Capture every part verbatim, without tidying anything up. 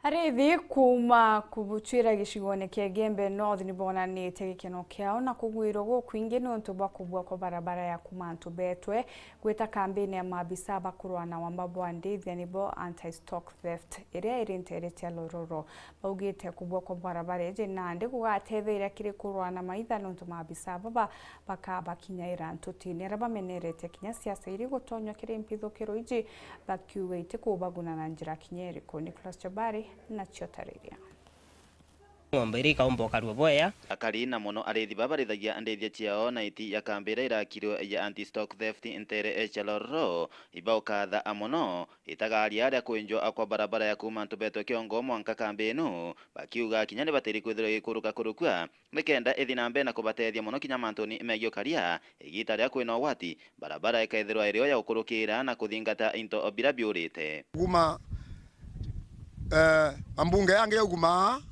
Arithi kuuma Kubuchwira gicigone kia Igembe North ni bonanitie gikeno kiao na kugwirwa gukwingi niuntu bwa kubua kwa barabara ya kuuma antu betwe gwita kambini ya maabisa ba kurwa na wamba bwa ndithia nibo anti-stock theft iria iri nteere cia Lororo. Baugite kubua kwa barabara iji nandi gugatetheria kiri kurwa na maitha niuntu maabisa baba bakabakinyaira ntutini aria bameneretie kinya siasa iri gutonywa kiri mpithukiro iji bakiuga itikubaguna na njira kinya iriku. Nicholas Chabari nacio tariria. Ng'ombe iria ikaumba ukarua bwea. Akari na mono arithi baba barithagia ndithia ciao na iti ya kambi iria irakirwe ya anti-stock theft nteere cia Lororo, ibaukatha mono itagaria ria kwinjwa kwa barabara ya kuuma antu betwe kiongo mwanka kambi inu, bakiuga kinya ni batiri kwithirwa igikuruka kurukua nikenda ithi na mbere na kubatethia mono kinya mantuni megii ukaria igita riria kwina ugwati, barabara ikaithirwa irio ya gukurukira na kuthingata into biria biurite. Kuuma, eh, ambunge yangi yauguma,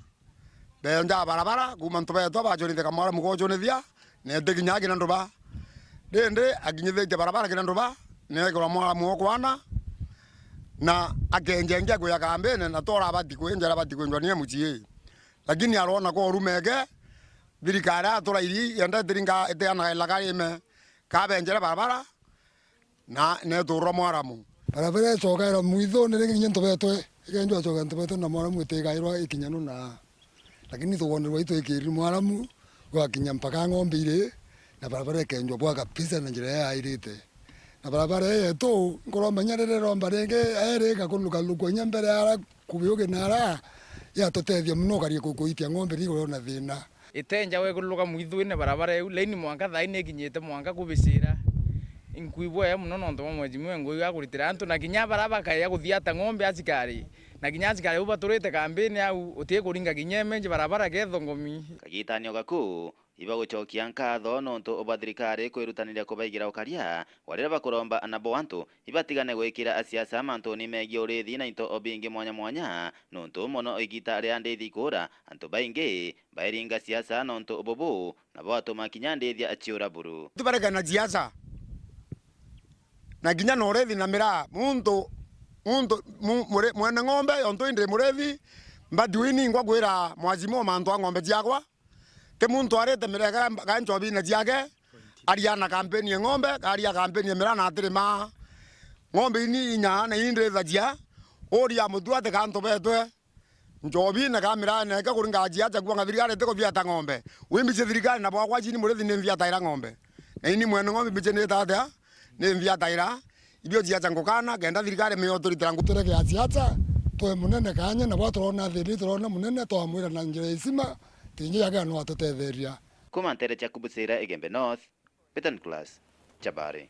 benja barabara, kuuma antu betwa bajunithika mwaramu gujunithia, neti kinya kina nduba. Rindi akinyithitie barabara kina nduba, niekirwa mwaramu o kwana, na akenjengia kuya kambini, na tora abati kwinjira, abati kwinjwa ni M C A. Lakini arona kwa urumeke, thirikari aturairi yenda itiringa itianaga ilaga rime, kabenjere barabara, na neturwa mwaramu. Barabara icokaira mwithuni ringi kinya ntu betwe, ikenjwa acoka ntu betwe na mwaramu itigairwa ikinyanu na, lakini tugonderwa itwikiriri mwaramu gwakinya mpaka ng'ombe iri, na barabara ikenjwa bwa kabisa na njira yairite. Na barabara ii yetu, nkuromenya riria iromba ringi, eri ikakunuka lukwa inya mbere ara kubiugi na ara, yatutethia muno ukaria ku-, kuitia ng'ombe ri uriona thina. Itenja wekuluka mwithuine barabara iu, laini mwanka thaai nikinyite mwanka kubicira. Inkuibwa ya muno nontu bwa mwezi mwe ngui gakuritira antu, na kinya bara bakaia kuthiata ng'ombe asikari, na kinya asikari bau baturite kambini au, utikuringa kinya emenji barabara kethongomi. Kagitanio gaku, ibagucokia nkatho nontu bwa thirikari kwirutaniria kubaigira ukaria, wa riria bakuromba nabo antu ibatigane gwikira siasa mantuni megii urithi na into o bingi mwanya mwanya, nontu mono igita ria ndithi kuura, antu baingi bairinga siasa nontu bubu, na bwatuma kinya ndithia ciura buru. Tubareke na siasa, na kinya na urithi na miraa, muntu, muntu, mu-, muri-, mwene ng'ombe, ontu indi murithi, mbati wini ngwa kwira mwacimu mantu a ng'ombe ciakwa, ti muntu arite mirega ga nchobine ciake, aria na kampeni ya ng'ombe, aria kampeni ya miraa na atirima. Ng'ombe ini inya na indithagia, uria mutu ati kantu betwe, nchobine ka miraa neke kuringa ciacha kuanga thirikari iti kubiata ng'ombe. Wimbicie thirikari na bwakwa cini murithi ni mbiataira ng'ombe. Na ini mwene ng'ombe mbicie nita atia? Ni mbiataira. Ibio ciacha ngukana, kenda thirikari miyo turitira ngu-. Turekea ciacha, twe munene kanya, na bwa turona thini, turona munene, twamwira na njira isima, tinji yake no atutetheria. Kuma ntere cia Kubuchira Igembe North, Peter Nicholas, Chabari.